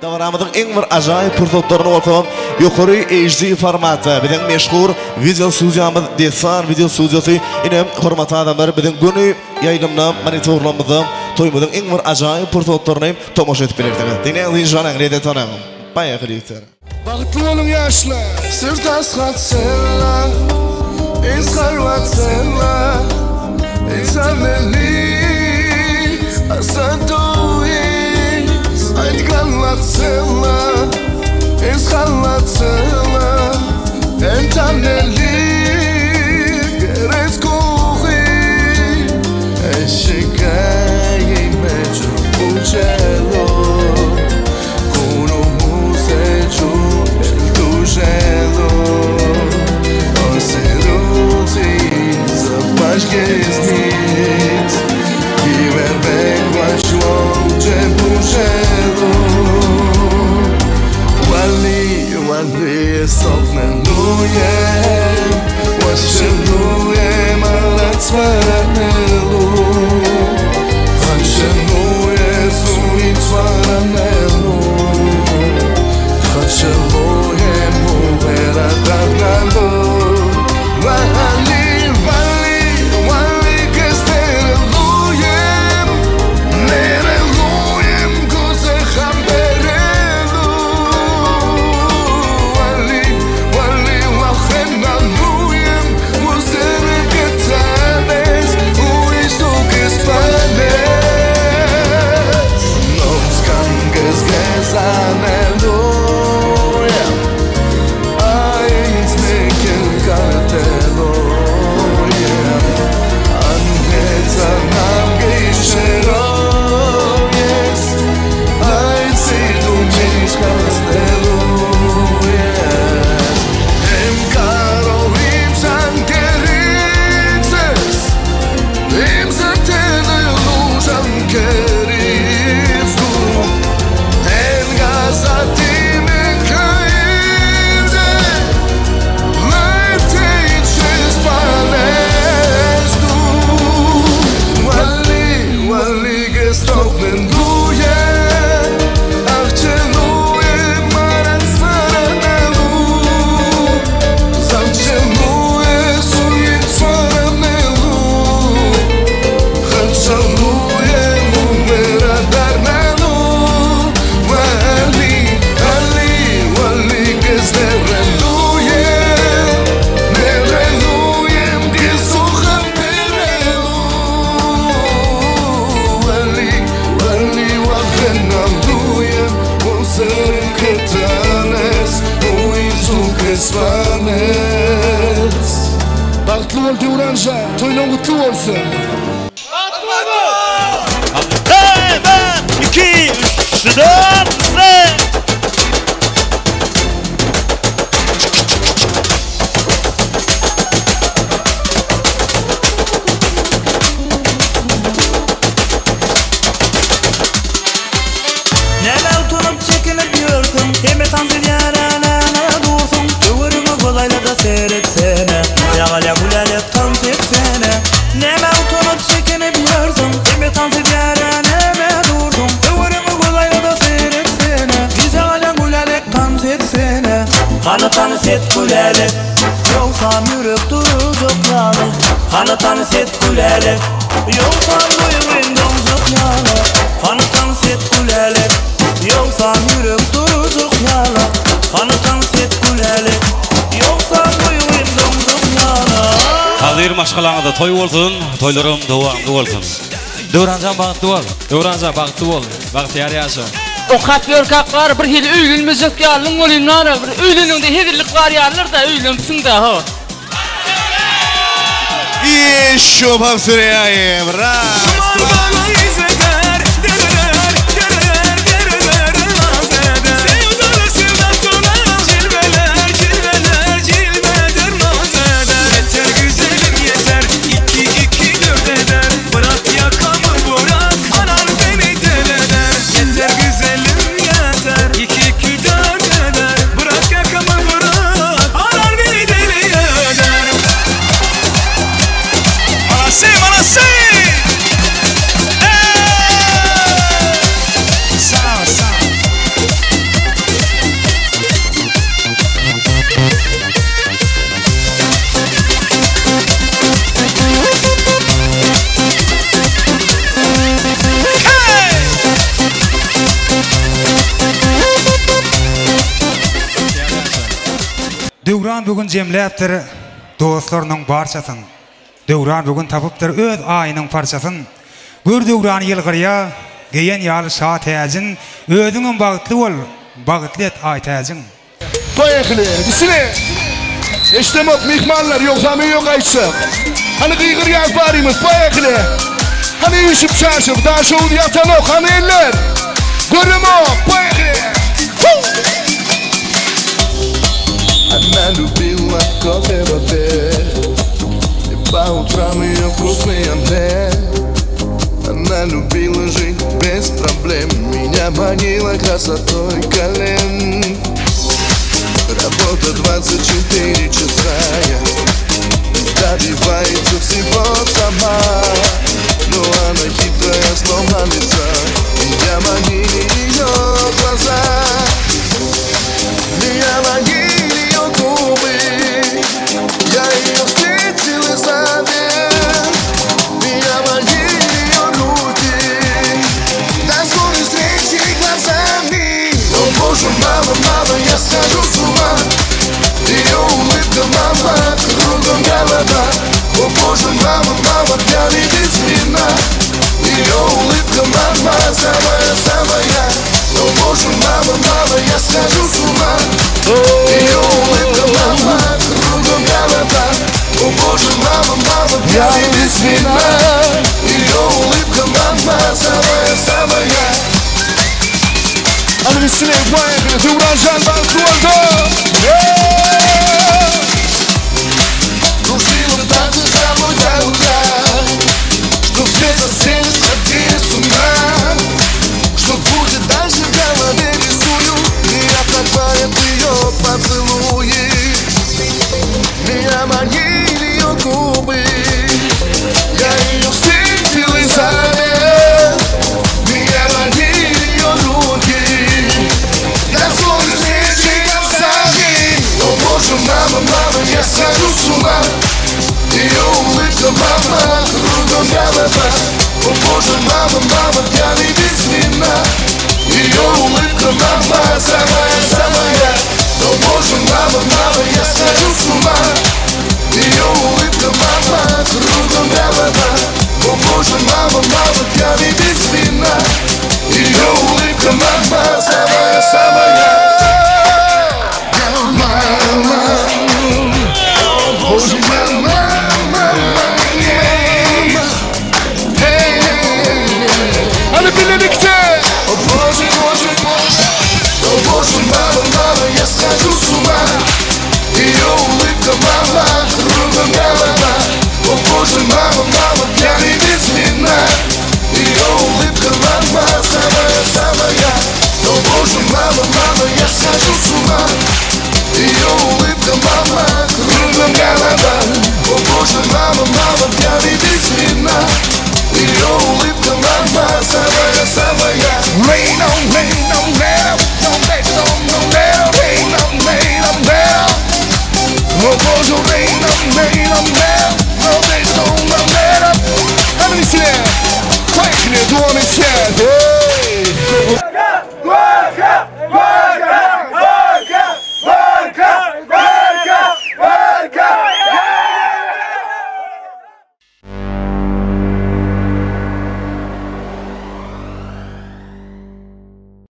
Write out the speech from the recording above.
Dabaramyzyň iň bir ajaýyp pursatlaryny bolsa ýokary HD formatda biziň meşhur wideo studiýamyz Dessan wideo studiýasy ine hormatly adamlar biziň göni ýaýlymda monitorlarymyzda toýumyzyň iň bir ajaýyp pursatlaryny tomaşa edip bilersiňiz. Diňläň dynç alyň lezzet alyň. Poýehali ýigitler. Bagtly boluň ýaşlar. Sirtas hatsella, Iskarwatsella, Isaneli, Asatoi, Aýtgallatsella, Iskarwatsella, Entaneli, Gereskuhi, Eşikayi meçu ucelo. Bagtly bol Döwranjan, toýlaň gutly bolsun. Bir, iki, üç, dört, beş. Näme utanyp çekinip ýörsüň Hemme tans edýäne näme dursuň Töweregiňe göz aýla-da seretsene Ýagalýa gülälek tans etsene Näme utanyp çekinip ýörsüň Hemme tans edýäne näme dursuň Töweregiňe göz aýla-da seretsene Gije galýan gülälek tans etsene Hany tans et gülälek Ýogsam ýürek durjak ýaly Hany tans et gülälek Ýogsam duýgyň doňjak ýaly Hany tans et gülälek Ýogsam ýürek durjak ýaly Hany tans et gülälek Ýogsam duýgyň doňjak ýaly. Kadyr maşgalaňyzda toý bolsun, toýlaram dowamly bolsun. Döwranjan bagtly bol. Döwranjan bagtly bol, bagtyýar ýaşa. Okap ýörkäk bar bir hili öýlenmejek ýalyň welin nara bir öýleniňde hezillik bar ýalydyr-da öýlenipsiň-dä ho. Еще повторяем. Раз, два. Döwran bu gün jemläpdir dostlarynyň barçasyn. Döwran bu gün tapypdyr öz aýynyň parçasyn. Gör Döwrany ýylgyrýa, geýen ýaly şa täjin, Özüňem bagtly bol, bagtly et Aýtäjiň. Poýehli, bisine! Eşdemok myhmanlar, ýogsam öýe gaýtjak. Hany gygyrýas barymyz, poýehli! Hany üýşüp-çaşyp, Daşoguz ýatanok, hany eller! Göremok, poýehli! Hu! Она любила кофе латте И по утрам ее вкусный омлет Она любила жить без проблем Меня манила красотой колен Работа 24 часа я Добивается всего сама Но она хитрая, словно лиса Меня манили ее глаза Меня манили ее губы Я ее встретил и замер Меня манили ее руки До скорой встречи глазами О боже, мама, мама, я схожу с ума Ее улыбка, мама, кругом голова О боже, мама, мама, пьяный без вина Ее улыбка, мама, самая, самая О боже, мама, мама, я схожу с ума Ее улыбка, мама, кругом голова О боже, мама, мама, пьяный без вина Ее улыбка, мама, самая, самая Hany bisine, poýehli! Döwranjan bagtly bolsun! Yeah! Кружила в танце со мной до утра Что все соседи сходили с ума Что будет дальше в голове рисую Меня так манят ее поцелуи Меня манили ее губы Я ее встретил и замер Меня манили ее руки До скорой встречи глазами О боже, мама, мама, я схожу с ума Ее улыбка, мама, кругом голова О боже, мама, мама, пьяный без вина Ее улыбка, мама